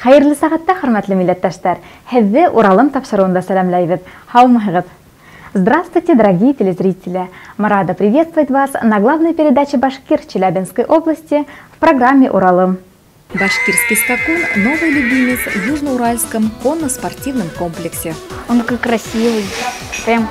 Хәйерле сәғәттә, хөрмәтле милләттәштәр! Һеҙҙе Уралым тапшырыуында сәләмләйбеҙ. Һаумыһығыҙ! Здравствуйте, дорогие телезрители! Мы рады приветствовать вас на главной передаче «Башкир» Челябинской области в программе «Уралым». Башкирский скакун – новый любимец в Южноуральском конно-спортивном комплексе. Он такой красивый, прям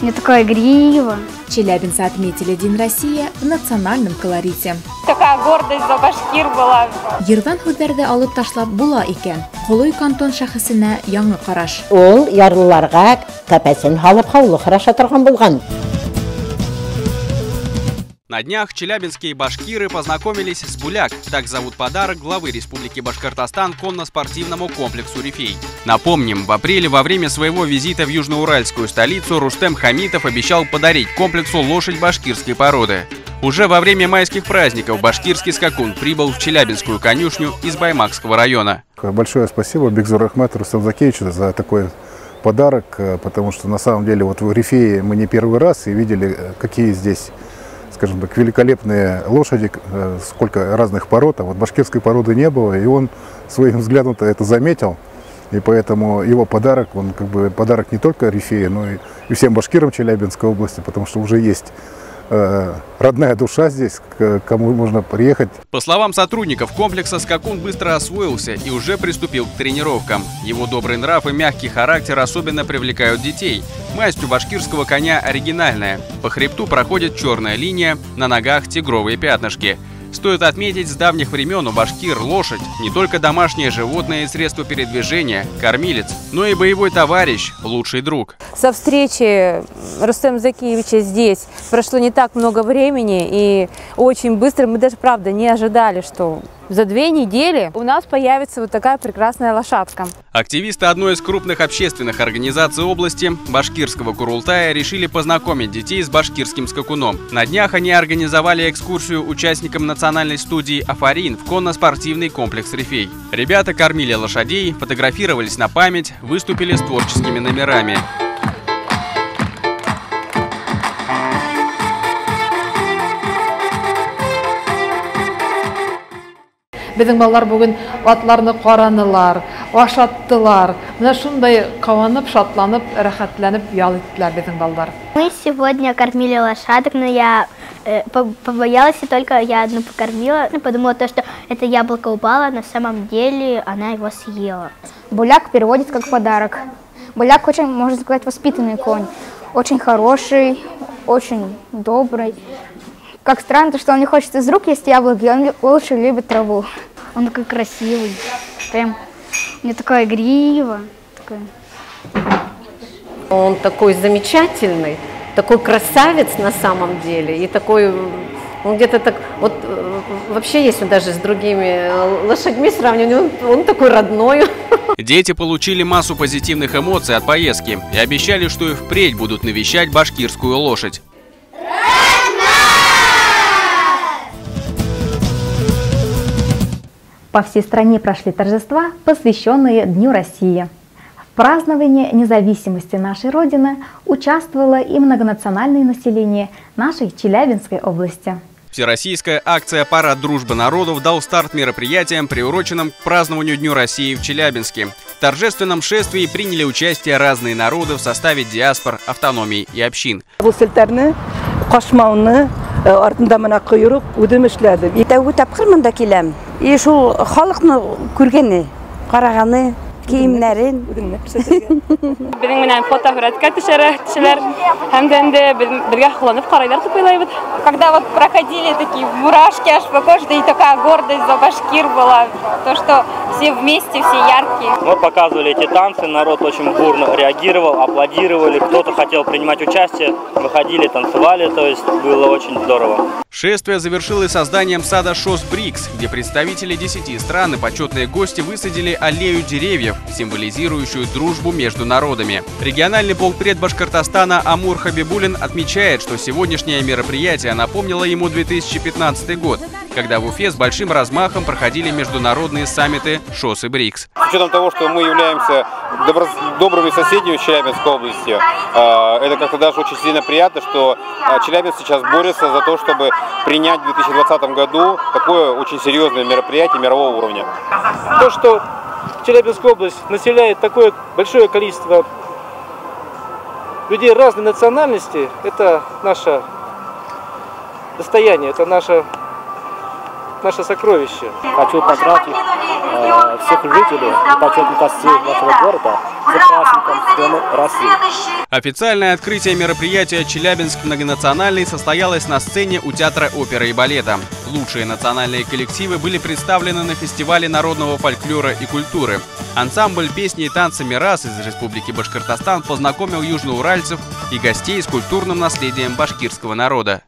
у него такая грива. Челябинцы отметили День России в национальном колорите. Такая гордость за башкир была. Йырҙан һүҙҙәрҙе алып ташлап була икән. Ҡолой кантон шәхесенә яңы ҡараш. Ул ярлыларға кәпәсен һалып һаулыҡ һораша торған булған. На днях челябинские башкиры познакомились с Буляк, так зовут подарок главы Республики Башкортостан конно-спортивному комплексу «Рифей». Напомним, в апреле во время своего визита в южноуральскую столицу Рустем Хамитов обещал подарить комплексу лошадь башкирской породы. Уже во время майских праздников башкирский скакун прибыл в челябинскую конюшню из Баймакского района. Большое спасибо бик ҙур рәхмәт Рустему Закиевичу за такой подарок, потому что на самом деле вот в Рифее мы не первый раз и видели, какие здесь, скажем так, великолепные лошади, сколько разных пород, а вот башкирской породы не было, и он своим взглядом-то это заметил, и поэтому его подарок, он как бы подарок не только Рифею, но и всем башкирам Челябинской области, потому что уже есть родная душа здесь, к кому можно приехать. По словам сотрудников комплекса, скакун быстро освоился и уже приступил к тренировкам. Его добрый нрав и мягкий характер особенно привлекают детей. Масть у башкирского коня оригинальная. По хребту проходит черная линия, на ногах тигровые пятнышки. Стоит отметить, с давних времен у башкир лошадь не только домашнее животное и средство передвижения, кормилец, но и боевой товарищ, лучший друг. Со встречи Рустема Закиевича здесь прошло не так много времени, и очень быстро, мы даже, правда, не ожидали, что за 2 недели у нас появится вот такая прекрасная лошадка. Активисты одной из крупных общественных организаций области, Башкирского Курултая, решили познакомить детей с башкирским скакуном. На днях они организовали экскурсию участникам национальной студии «Афарин» в конно-спортивный комплекс «Рифей». Ребята кормили лошадей, фотографировались на память, выступили с творческими номерами. Беҙҙең балалар бөгөн атларны ҡаранылар, ашаттылар. Менә шундай ҡыуанып, шатланып, рәхәтләнеп ял иттеләр беҙҙең балалар. Мы сегодня кормили лошадок, но я побоялась, и только я одну покормила. Подумала то, что это яблоко упало, на самом деле она его съела. Буляк переводит как подарок. Буляк очень, можно сказать, воспитанный конь. Очень хороший, очень добрый. Как странно, то, что он не хочет из рук есть яблоки, он лучше любит траву. Он такой красивый, прям у него такая грива. Такая. Он такой замечательный, такой красавец на самом деле, и такой, он где-то так, вот вообще, если даже с другими лошадьми сравнивать, он такой родной. Дети получили массу позитивных эмоций от поездки и обещали, что и впредь будут навещать башкирскую лошадь. По всей стране прошли торжества, посвященные Дню России. В праздновании независимости нашей Родины участвовало и многонациональное население нашей Челябинской области. Всероссийская акция «Парад дружбы народов» дал старт мероприятиям, приуроченным к празднованию Дню России в Челябинске. В торжественном шествии приняли участие разные народы в составе диаспор, автономий и общин. Артында мына ҡойроҡ үҙем эшләдем. Тәүге тапҡыр мында киләм. И шул халыҡны күргәне, ҡарағаны, кейемдәрен. Беҙҙең менән фотоһүрәткә төшәләр һәм дә инде беҙгә һоҡланып ҡарайҙар тип уйлайбыҙ. Когда вот проходили такие мурашки аж по коже, и такая гордость за башкир была, то, что все вместе, все яркие. Мы показывали эти танцы, народ очень бурно реагировал, аплодировали, кто-то хотел принимать участие, выходили, танцевали, то есть было очень здорово. Шествие завершилось созданием сада ШОС БРИКС, где представители 10 стран и почетные гости высадили аллею деревьев, символизирующую дружбу между народами. Региональный полпред Башкортостана Амур Хабибуллин отмечает, что сегодняшнее мероприятие напомнило ему 2015 год, когда в Уфе с большим размахом проходили международные саммиты ШОС и БРИКС. С учетом того, что мы являемся добрыми соседями в Челябинской области, это как-то даже очень сильно приятно, что Челябинск сейчас борется за то, чтобы принять в 2020 году такое очень серьезное мероприятие мирового уровня. То, что Челябинскую область населяет такое большое количество людей разной национальности, это наше достояние, это наше сокровище. Хочу поздравить всех жителей и почетных гостей нашего города с праздником Днем России. Официальное открытие мероприятия «Челябинск многонациональный» состоялось на сцене у Театра оперы и балета. Лучшие национальные коллективы были представлены на фестивале народного фольклора и культуры. Ансамбль песни и танца «Мирас» из Республики Башкортостан познакомил южноуральцев и гостей с культурным наследием башкирского народа.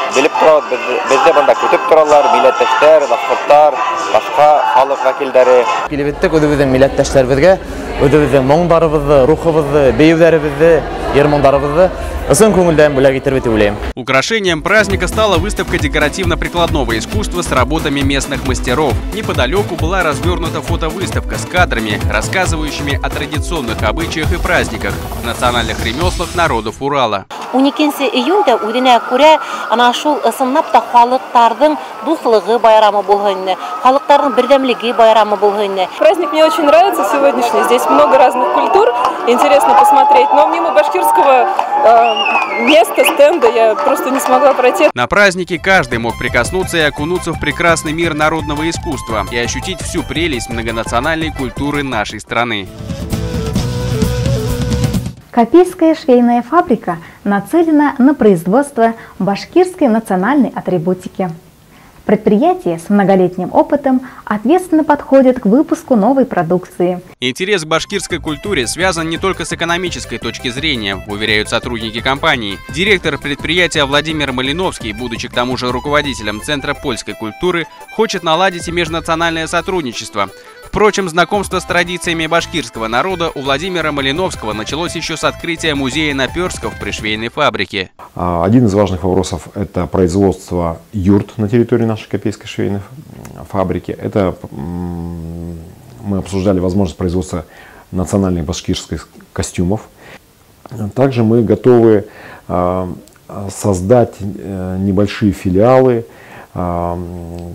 Белеп торабыҙ, беҙҙе бында көтөп торалар, милләттәштәр, башҡорттар, башҡа халыҡ вәкилдәре. Килеп еттек үҙебеҙҙең милләттәштәребеҙгә, үҙебеҙҙең моңдарыбыҙҙы, рухыбыҙҙы, бейеүҙәребеҙҙе, йыр-моңдарыбыҙҙы ысын күңелдән бүләк итербеҙ тип уйлайым. Украшением праздника стала выставка декоративно-прикладного искусства с работами местных мастеров. Неподалеку была развернута фотовыставка с кадрами, рассказывающими о традиционных обычаях и праздниках, национальных ремеслах народов Урала. 12 июндә үҙенә күрә ана шул ысынлап та халыҡтарҙың дуҫлығы байрамы булһын ине, халыҡтарҙың берҙәмлеге байрамы булһын ине. Праздник мне очень нравится сегодняшний. Здесь много разных культур, интересно посмотреть, но мимо башкирского места, стенда я просто не смогла пройти. На празднике каждый мог прикоснуться и окунуться в прекрасный мир народного искусства и ощутить всю прелесть многонациональной культуры нашей страны. Копейская швейная фабрика нацелена на производство башкирской национальной атрибутики. Предприятие с многолетним опытом ответственно подходит к выпуску новой продукции. Интерес к башкирской культуре связан не только с экономической точки зрения, уверяют сотрудники компании. Директор предприятия Владимир Малиновский, будучи к тому же руководителем Центра польской культуры, хочет наладить и межнациональное сотрудничество. Впрочем, знакомство с традициями башкирского народа у Владимира Малиновского началось еще с открытия музея наперстков при швейной фабрике. Один из важных вопросов – это производство юрт на территории нашей Копейской швейной фабрики. Это мы обсуждали возможность производства национальных башкирских костюмов. Также мы готовы создать небольшие филиалы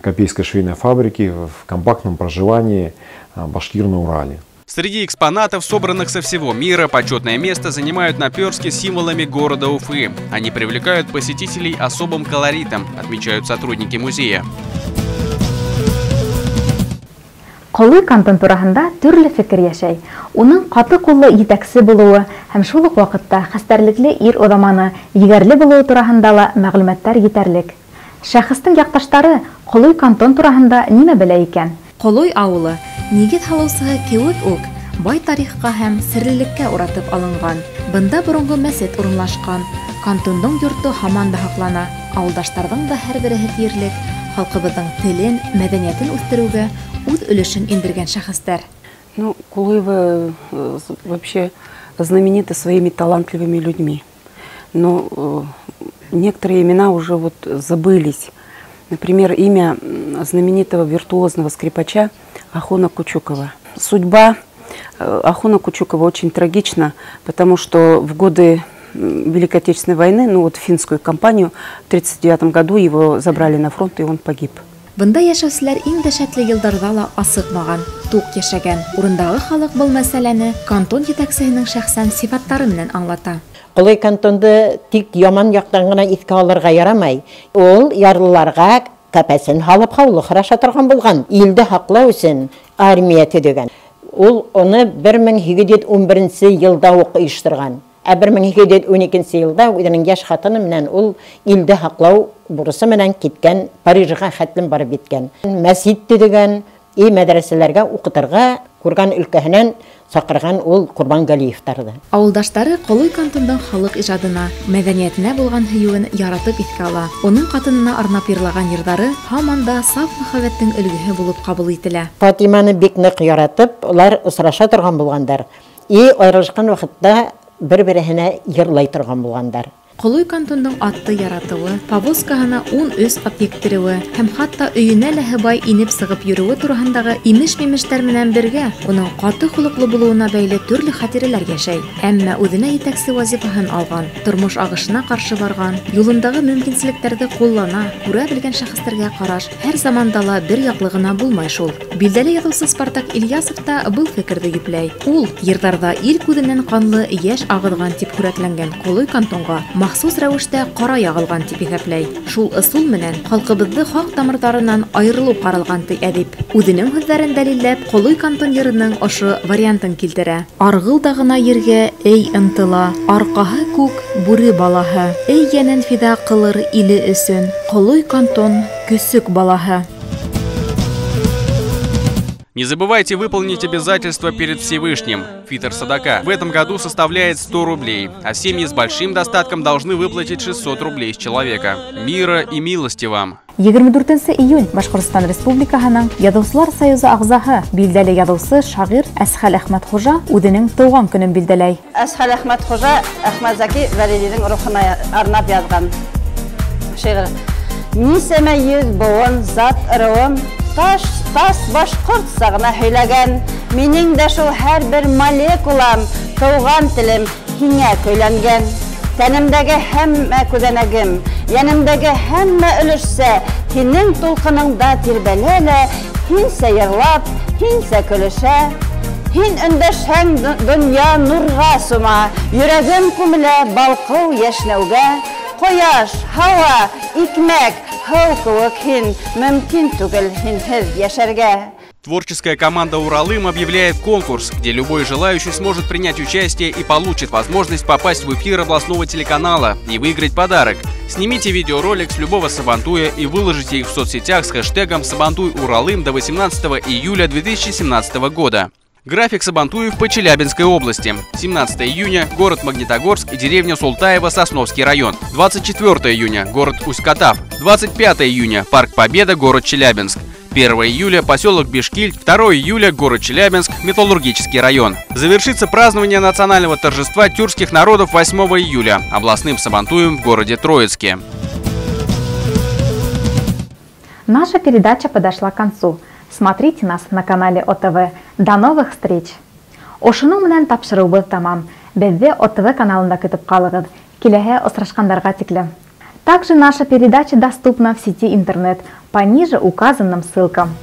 Копейской швейной фабрики в компактном проживании башкир на Урале. Среди экспонатов, собранных со всего мира, почетное место занимают наперстки с символами города Уфы. Они привлекают посетителей особым колоритом, отмечают сотрудники музея. Ҡолой Кантон тураһында төрлө фекер йәшәй. Уның ҡаты ҡуллы етәксе булыуы һәм шул уҡ ваҡытта хәстәрлекле ир уҙаманы, егәрле булыуы тураһында ла мәғлүмәттәр етәрлек. Шәхестең яҡташтары Ҡолой Кантон тураһында нимә белә икән? Ҡолой ауылы нигеҙ һалыусыһы кеүек үк бай тарихҡа һәм серлелеккә уратып алынған. Бында боронғо мәсет урынлашҡан. Кантондың йорто һаман да һаҡлана. Ауылдаштарҙың да һәр береһе тиерлек халҡыбыҙҙың телен, мәҙәниәтен үҫтереүгә үҙ өлөшөн индергән шәхестәр. Ну, Кулуево вообще знамениты своими талантливыми людьми. Но некоторые имена уже вот забылись. Например, имя знаменитого виртуозного скрипача Ахуна Кучукова. Судьба Ахуна Кучукова очень трагична, потому что в годы Великой Отечественной войны, ну вот финскую кампанию, в 1939 году его забрали на фронт, и он погиб. Бында йәшәүселәр иң дәһшәтле йылдарҙа ла асыҡмаған, туҡ йәшәгән. Урындағы халыҡ был мәсьәләне кантон етәксеһенең шәхсән сифаттары менән аңлата. Ҡолой кантонды тик яман яҡтан ғына иҫкә алырға ярамай. Ул ярлыларға кәпәсен һалып һаулыҡ һораша торған булған. Илде һаҡлау өсөн армия төҙөгән. Ул уны 1811 йылда уҡ ойошторған. Ә 1812 йылда үҙенең йәш ҡатыны менән ул илде һаҡлау бурысы менән киткән, Парижға хәтлем барып еткән. Мәсжид төҙөгән, и мәҙрәсәләргә уҡытырға Курган өлкәһенән саҡырған ул Ҡурбангалиевтарҙы. Ауылдаштары Ҡолой кантондың халыҡ ижадына, мәҙәниәтенә булған һөйөүен яратып иҫкә ала. Уның ҡатынына арнап йырлаған йырҙары һаман да саф мөхәббәттең өлгөһө булып ҡабул ителә. Фатиманы бик ныҡ яратып, улар осраша торған булғандар. И айырылышҡан ваҡытта бер-береһенә йырлай торған булғандар. Ҡолой Кантондың атты яратыуы, повозкаһына 13 ат ектереүе һәм хатта өйөнә лә һыбай инеп сығып йөрөүе тураһындағы имеш-мимештәр менән бергә уның ҡаты холоҡло булыуына бәйле төрлө хәтирәләр йәшәй. Әммә үҙенә етәксе вазифаһын алған, тормош ағышына ҡаршы барған, юлындағы мөмкинселектәрҙе ҡуллана, күрә белгән шәхестәргә ҡараш һәр заманда ла бер яҡлы ғына булмай шул. Билдәле яҙыусы Спартак Ильясов та был фекерҙе йөпләй. Ул йырҙарҙа ил күҙенән ҡанлы йәш ағыҙған тип һүрәтләнгән Ҡолой Кантонға махсус рәүештә ҡара яғылған тип иҫәпләй. Шул ысул менән халҡыбыҙҙы хаҡ тамырҙарынан айырылыу ҡаралған ти әҙип. Үҙенең һүҙҙәрен дәлилләп, Ҡолой Кантон йырының ошо вариантын килтерә. Арғыл да ғына ергә эй ынтыла, арҡаһы күк бүре балаһы, эй йәнен фиҙа ҡылыр иле өсөн, Ҡолой Кантон көсөк балаһы. Не забывайте выполнить обязательства перед Всевышним. Фитр садака в этом году составляет 100 рублей, а семьи с большим достатком должны выплатить 600 рублей с человека. Мира и милости вам! 24 июнь Башҡортостан Республикаһының Яҙыусылар союзы ағзаһы, билдәле яҙыусы, шағир Әсхәл Әхмәтхужа үҙенең тыуған көнөн билдәләй. Әсхәл Әхмәтхужа Әхмәт Зәки Вәлидиҙең рухына арнап яҙған шиғыр. Нисәмә йөҙ быуын зат ырыуым таш тас башҡортса ғына һөйләгән. Минең дә шул һәр бер молекулам тыуған телем һиңә көйләнгән. Тәнемдәге һәммә күҙәнәгем, йәнемдәге һәммә өлөшсә һинең тулҡыныңда тирбәлә лә, һинсә йырлап, һинсә көлөшә. Һин өндәшһәң донъя нурға сума, йөрәгем күмелә балҡыу йәшнәүгә. Ҡояш, һауа, икмәк, һыу кеүек һин, мөмкин түгел һинһеҙ йәшәргә. Творческая команда «Уралым» объявляет конкурс, где любой желающий сможет принять участие и получит возможность попасть в эфир областного телеканала и выиграть подарок. Снимите видеоролик с любого сабантуя и выложите их в соцсетях с хэштегом «Сабантуй Уралым» до 18 июля 2017 года. График сабантуев по Челябинской области. 17 июня – город Магнитогорск и деревня Султаева, Сосновский район. 24 июня – город Усть-Катав. 25 июня – парк Победа, город Челябинск. 1 июля – поселок Бешкиль, 2 июля – город Челябинск, Металлургический район. Завершится празднование национального торжества тюркских народов 8 июля областным сабантуем в городе Троицке. Наша передача подошла к концу. Смотрите нас на канале ОТВ. До новых встреч! Ошоноң менән тапшырыуыбыҙ тамам. Беҙҙе ОТВ каналында көтөп ҡалығыҙ. Киләһе осрашҡандарға тиклем. Также наша передача доступна в сети интернет по ниже указанным ссылкам.